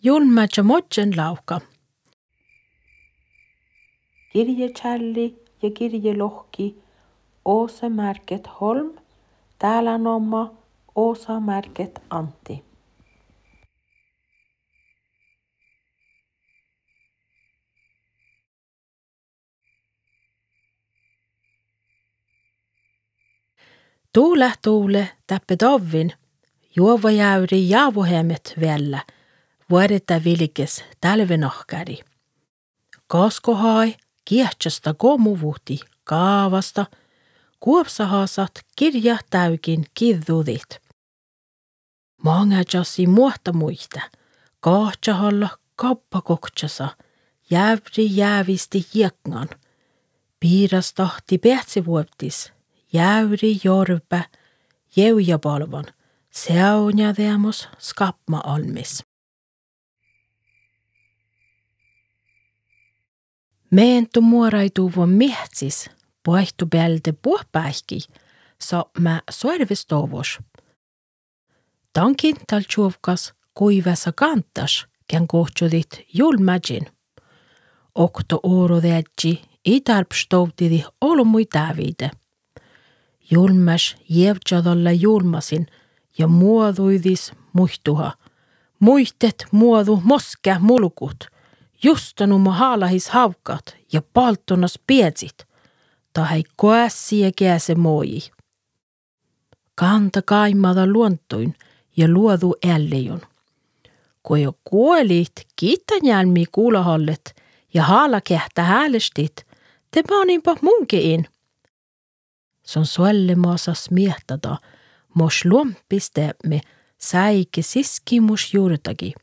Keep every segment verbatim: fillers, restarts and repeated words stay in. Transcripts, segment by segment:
Julmmáža moddjánlávka. Girječálli ja girjelohkki Åse Márket Holm, dálánomma Åsa Márket Antti. Du leat dovlle dáppe davvin, juovvajávri jávoheamet veallá, vuordá vilges dálvenahkárii. Gaskkohai geahčasta gomuvuhtii gávasta, guovssahasat girjat dávgin giđđudit. Maŋážasii muohta muittá, gahčahalla gabbagokčasa, jávri jávistit jiekŋan, biras dahtti beahcevuovddis, jávri jorvá jevjabalvan, seavdnjadeamos skábmaálmmis. Meantu muoraiduvvon meahcis, boahttu bealde buot báikki, sapmá soarvestoboš. Dan kinttálčuovggas guivasa gántaš gean gohčodit Julmmážiin. Okto orodeaddji ii dárbbaš dovddidit olbmuid dáviide. Julmmáš jevžžadallá julmmasin ja muođuidis muittuha: Muitet muođut moskát mulgut, justa nu mo hálahis hávggat ja báldonas beazit, dat eai goassege gease moji. Gánda gáimmađa luondduin ja luođu ealliiguin. Go jo guolit gitta njálmmi gulahallet ja hálakeahttá álestit, de maninbat munge in. Son soallemasas miehtadá, moš luomppi steapme sáige siskimuš jurdagi.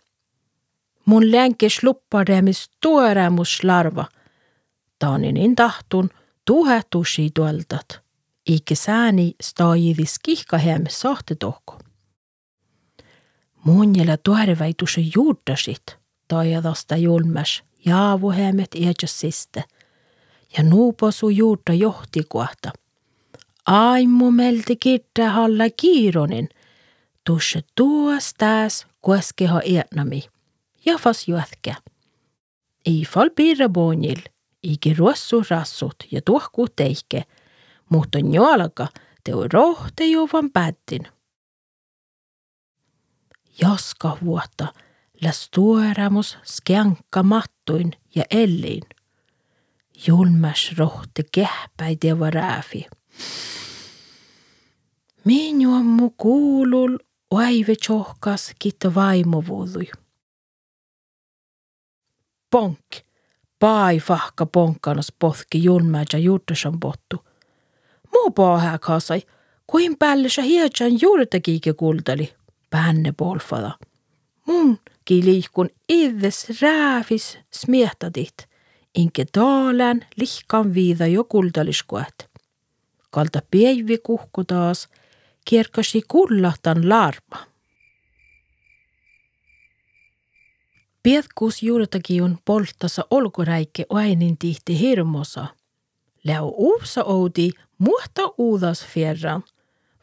Mun lean ge šluppareamis stuorámus lárva. Danin in dáhtun duhát duššiid doaldat, iige sáni stagiidis gihkaheamet sáhtte dohko. Munnje lea doarvái dušše jurddašit, dajadastá Julmmáš jávoheamet iežas siste. Ja nu basu jurdda johtigoahta. Áimmu mielde girddá hallá gironin, dušše duos dás guoskeha eatnamii ja fas juohká. Ii fal birra boŋŋil, iige ruossut rássut ja duohkut deike, muhto njoalga dego rohtejuvvan báddin. Jaskatvuohta lea stuorámus skeaŋkka máttuin ja elliin. Julmmáš rohte geahppái dego ráfi. Mii njuomu gulul oaivečohkkás gitta váimuvudui. Boŋk! Bái fáhkka boŋkkanas bođii Julmmáža jurddašanbottu. Mo bahágasai, go in bállešat iežan jurdagiige guldalii, bánne bolffada. Mun gii liikon iđđes ráfis smiehtadit, inge dalán lihkkan viđa jo guldališgoahte. Gal dat beaivvi guhkko das, gearggašii gullat dan lárma. Beađgus jurdagiiguin bolddasa olgoráigge oaidnindihte hirbmosa. Lea ovssa ovdii muohta uđas fearran,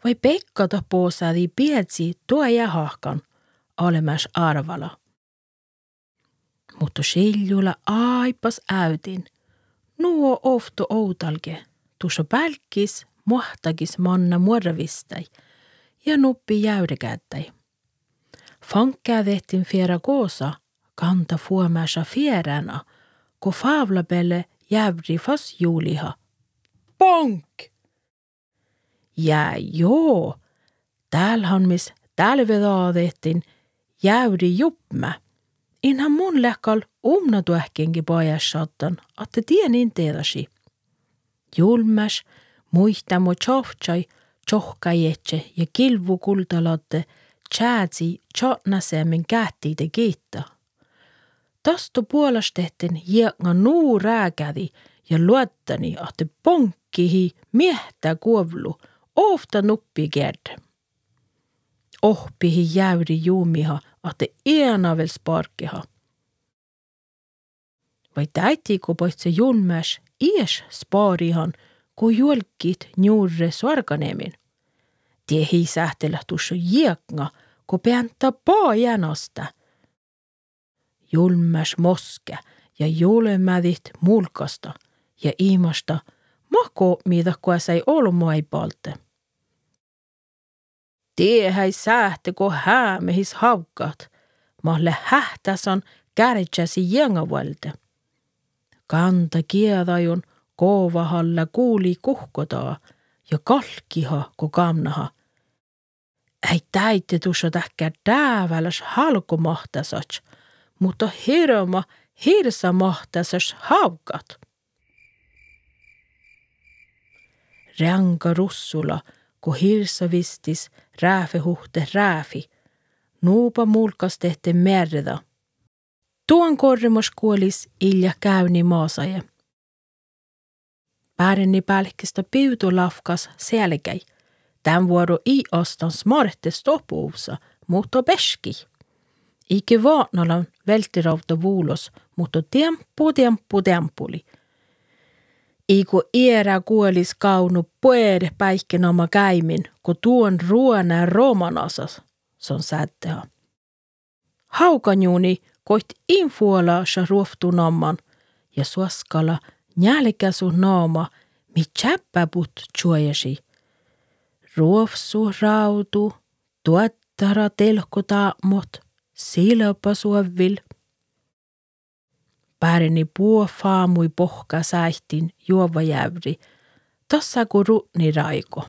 vai beigga dat bosádii beazi doajahahkan, alemáš árvala. Muhto šilju lea áibbas ávdin. Nugo ovtta ovdalge, dušše bálggis muohtagis manná muorravisttaid ja nubbi jávrregáddaid. Faŋkádettiin feara gosa, gánda fuomáša fearána, go fávllabealde jávri fas juliha: Boŋk! Ja jo, dál han mis dálvedađettiin jávri jupmá. In han mun leat gal umnadoahkenge bajásšaddan ahte dien in deđašii. Julmmáš muittá mo čavččaid čohkkájedje ja gilvvu guldaladde čázii čatnáseamen gáttiide gitta. Dasto buolaštettiin jiekŋa nu rágádii ja luoddanii ahte boŋkkihii miehtá guovllu ovtta nubbi geardde. Ohppihii jávri jumiha ahte eanavel spárggeha. Vai dáiddigo boice Julmmáš ieš spárihan go juolggit njurre soarganeamen? Die ii sáhte leat dušše jiekŋa go beanta baján astá. Julmmáš moská ja julmádit múlgasta ja imašta mat gopmidat goassege olbmogiid balde. Dieđát sáhte go hámehis hávggat, mat leat háhttássan gárdjásii jeaŋa vuolde. Gánda gieđaiguin govahallaš gulii guhkodaga ja galggiha go gávnnaha. Eai dáidde dušše dákkár dávválaš hálgomahtásaš, muhto hirbmat hirsamahttásaš hávggat. Reaŋga russula go hirsavistis ráfehuhtet ráfi, nuba múlgastehtet mearreda. Duon gorremaš guolis ii leat gávdni masaide. Báreni bálkesta bivdolávkkas sealgái. Dán vuoro ii astan smártte stohpuvssa, muhto beskii. Iige vatnalan velterávdda vulos, muhto deampu, deampu, deambulii. Iige eará guolis gávdno buoret báikkenama gáimin go duon ruoná romanasa, son sáddeha. Hávganjuni goit in fuola šat ruovttu namman ja suoskala njálgásut nama mii čábbábut čuojašii. Ruovssut rávdu, duoddara delkodápmot, silba suovvil. Báreni buot fámui bohká sáittiin juovvajávrii, dassá go rudni ráigo.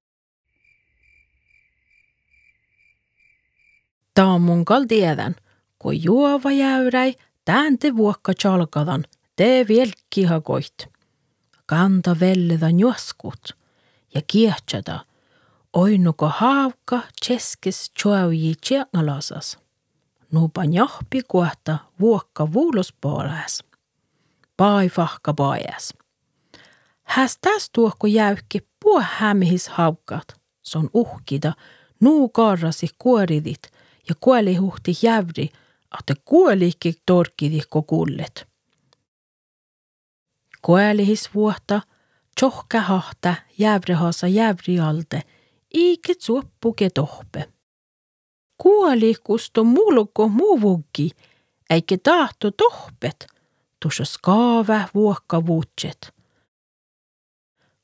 Dan mun gal dieđán, go juovvajávráid dán de vuokka čalggadan, de vielggiha goit. Gánda vielleda njuoskut ja giežžada, oidno go hávgga českkes čuovjji čiekŋalasas. Nuba njahppi guohta vuokka vulos bođás. Bái fáhkka bajás. Hás dás duohko jávket buot hámehis hávggat, son uhkida nu garrasit guoridit ja guolehuhtit jávrii, ahte guolitge dorggidit go gullet. Guolehis vuohta čohkkáhahtá jávrehasa jávrii alde, iige cuoppuge dohppe. Guolit gusto mulgot mu vuggii, eai ge dáhto dohppet, dušše skávát vuokka vudjet.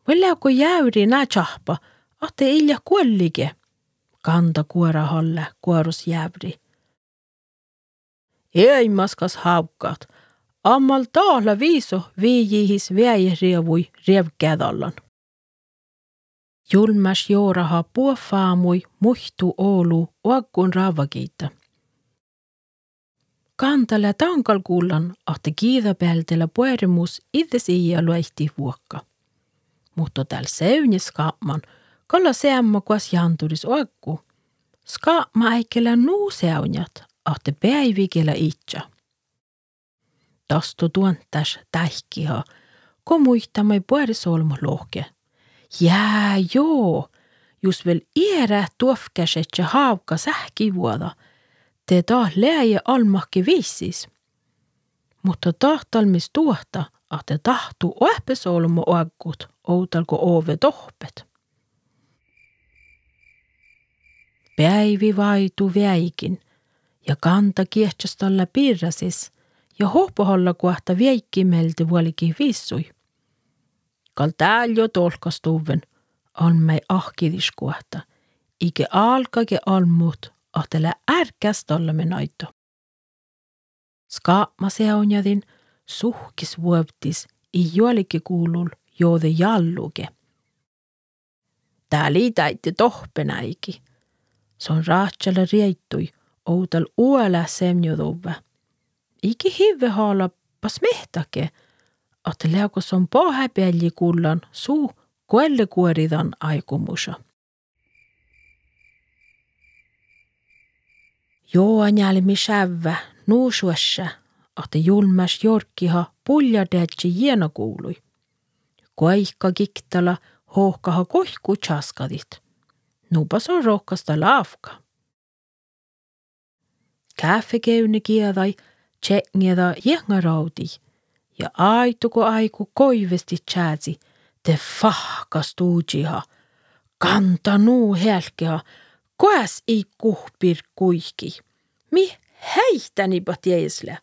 Vai leago jávri ná čáhppa, ahte ii leat guollige? Gánda guorahalle guoros jávrii. Eai maskas hávggat, ammal dat lea visot vijihis veajet rievui rievgádallan. Julmmáš joraha buot fámui muittu olu oaggun rávvagiidda. Gánda lea dan gal gullan ahte giđđabealde lea buoremus iđđes ii luoitit vuokka. Muhto dál seavdnje skábman gal lea seamma goas jánduris oaggu. Skábmaáigge lea nu seavdnjat ahte beaivige lea idja. Dasto duontáš dáikkiha go muittán maid buoresolbmot lohke. Jaa, jo, jus vel earát duovkkášedje hávgga sáhkivuođa, de dat lea albmotge vissis. Muhto dat dalmmis duohta ahte dáhtu oahpes olbmo oaggut ovdal go ove dohppet. Beaivi váidu veaigin ja gánda giežžastallá birrasis ja hohpohallá guohta veaiggi mielde vuolgit vissui. Gal dál juo dolkastuvven, almmái áhkkidišguohta, iige álgage albmot ahte lea árgástallamii náiddo. Skábmaseavdnjadin suhkkes vuovddis ii juolgegulul jođe jálluge. Dál ii dáidde dohppenáigi. Son rádjala rieddui ovdal uolát seavdnjoduvvá. Iige hivve hala basmehtage ahte leago son bahá bealli gullan su guolleguoridan áigumuša. Joa njálmmi šávvá nu šuoššá ahte julmmáš jorggiha bullardeaddji jiena guvlui. Guoika giktala hohkaha goikku časkadit. Nuba son rohkastala ávkka. Káfegevdne gieđai čeŋŋeda jeaŋa rávdii ja áiddo go áigu goivvestit čázi, de fáhkka stužiha. Gánda nu healkkeha, goas ii guhpir guikii. Mii heittániibat dieđusge lea?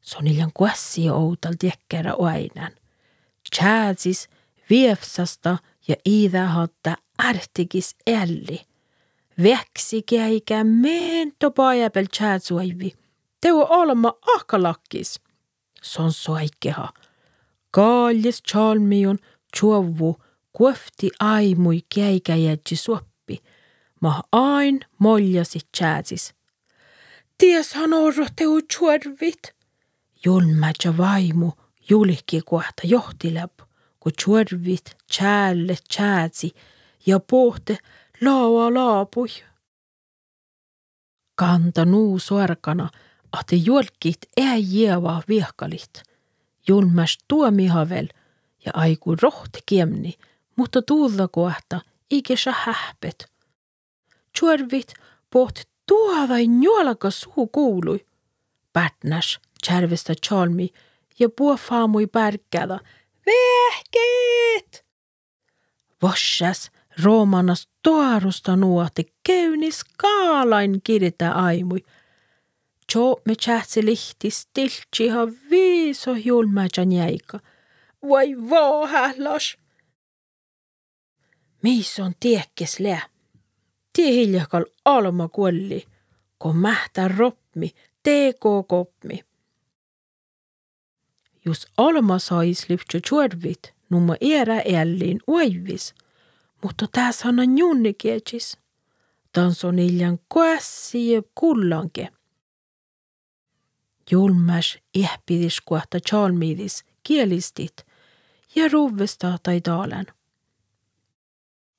Son ii lean goassege ovdal diekkár oaidnán. Čázis vievssasta ja iđahedje ártegis ealli. Veakksi geaigá meanto bajá beal čázeoaivvi, dego olbmá ahkalakkis. Son soaikeha. Galjes čalmmiiguin čuovvu guovtti áibmui geaigájeaddji suoppi, mat ain moljasit čázis. Dies han orrot dego čuorvvit! Julmmáža váimu julgiguohta johtileaba go čuorvvit čállet čázi ja bohtet loga lábui. Gánda nu soargana ahte juolggit eai jeava viehkalit. Julmmáš duomiha vel ja áigu rohttegiemni, muhto duđđaguohta ii ge šat áhpet. Čuorvvit bohtet duođai njuolga su guvlui. Bártnáš čárvesta čalmmi ja buot fámui bárggáda: Veahkit! Vaššás romanas doarusta nu ahte gevdni skálain girdá áibmui. Čohmmečáhce lihtti stilččiha visot julmmáža njeaiga: Vuoi voháhlaš! Mii son diehkes lea? Die ii leat gal albma guolli, go máhttá ropmi, dego gopmi. Jus albma sajis livččo čuorvvit, numma eará ealliin oaivvis, muhto dás han lea njunnegeažis. Dan son ii lean goassege gullan ge. Julmmáš eahpidišguohta čalmmiidis gielistit ja ruvvesta daid dálán.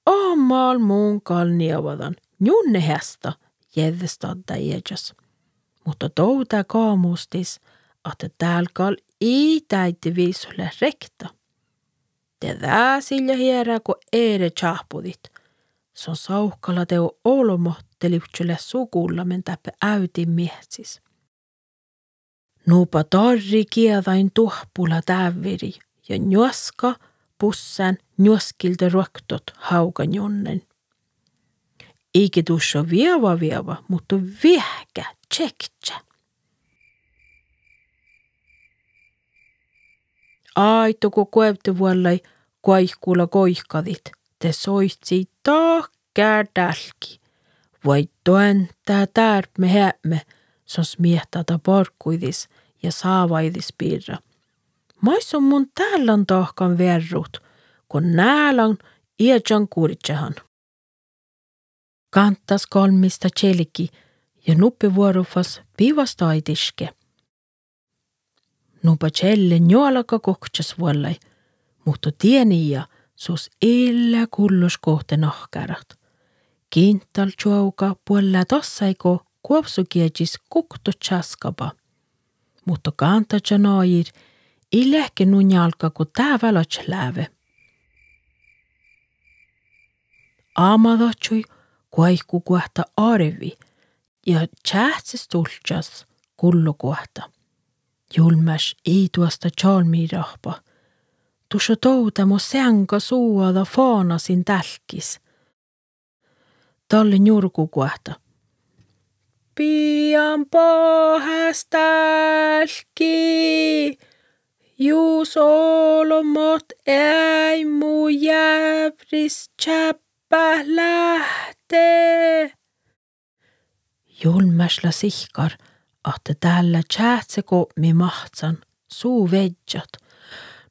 Oammál mun gal nievadan njunneheasta, jeđđestaddá iežas. Muhto dovdá gamustis ahte dál gal ii dáidde visot leat riekta. De dás ii leat eará go eret čáhpodit. Son sávkkala dego olbmot de livččo leat su gullamin dáppe ávdin meahcis. Nuba darri gieđain duohpula dávvirii ja njuoska bussán njuoskilde ruoktot hávganjunnain. Ii ge dušše vieva vieva, muhto veahká čekčá. Áiddo go guovdevuollái guoikula goikadit, de soittii dakkár dálkki. Vuoi doanttá dárbmeheapme, son smiehtáda bargguidis ja sávaidis birra. Maid son mun dál lean dahkan vearrut, go ná lean iežan gurjjehan? Gántas galmmista čelgi ja nuppi vuoru fas bivas dáidiške. Nuba čelle njuolga guokčas vuollái, muhto dieinna sus ii lean gullošgohte nahkárat. Ginddal čuovga buollá dassái go guovssogeažis guktot časkaba. Muhto gándaža najir ii leat ge nu njálgga go dá váldit láve. Amadaččui guoikkaguohta árvi ja čáhcestulččas gulloguohta. Julmmáš ii duosta čalmmirahpa. Dušše dovdá mo seaŋga suođa fána sin dálkkis. Dalle njurguguohta: Bijan bahás dálkki, jus olbmot eai mu jávrris čábbát láhtte. Julmmáš lea sihkkar ahte dál lea čáhcegopmi máhccan su viežžat.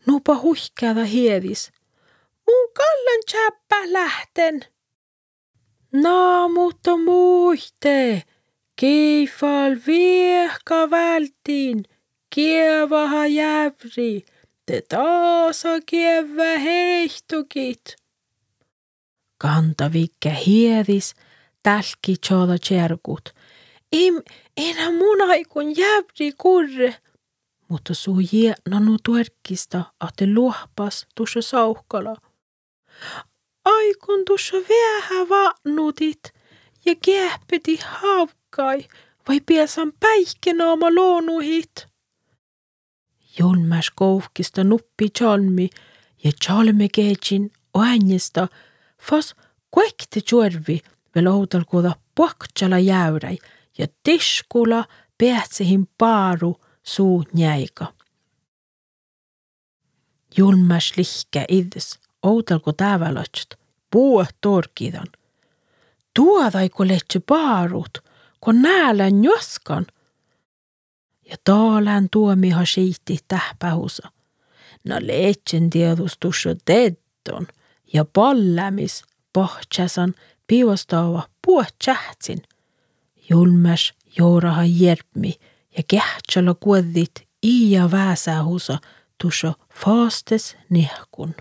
Nuba huikkáda hieđis: Mun gal lean čábbát láhtten! Na muhto muitte, gii fal viehka válddiin, geavaha jávri, de dasa geavvá heittogiid. Gánda viggá hieđis dálkki čađa čeargut: In, in mun áiggun jávri gurre. Muhto su jietna nu duorggista ahte loahpas dušše sávkkala. Áiggun dušše veahá vátnudit ja geahpedit hávggaid vai beasan báikkenama lonuhit. Julmmáš govkkesta nuppi čalmmi ja čalmmegeažin oainesta fas guokte čuorvvi vel ovdal go dat buokčala jávráid ja diškula beahcehiin báru su njeaiga. Julmmáš lihkká iđđes, ovdal go dábálaččat, buot dorgidan. Duođai go ledje bárut, go nálán njuoskan. Ja dalan duomiha šiittit dáhpáhusa. Na ledjen dieđus dušše deddon ja ballámis bahččásan bivastavaha buot čáhcciin. Julmmáš joraha jierbmi ja geahččala guođđit ija vásáhusa dušše fastesnehkun.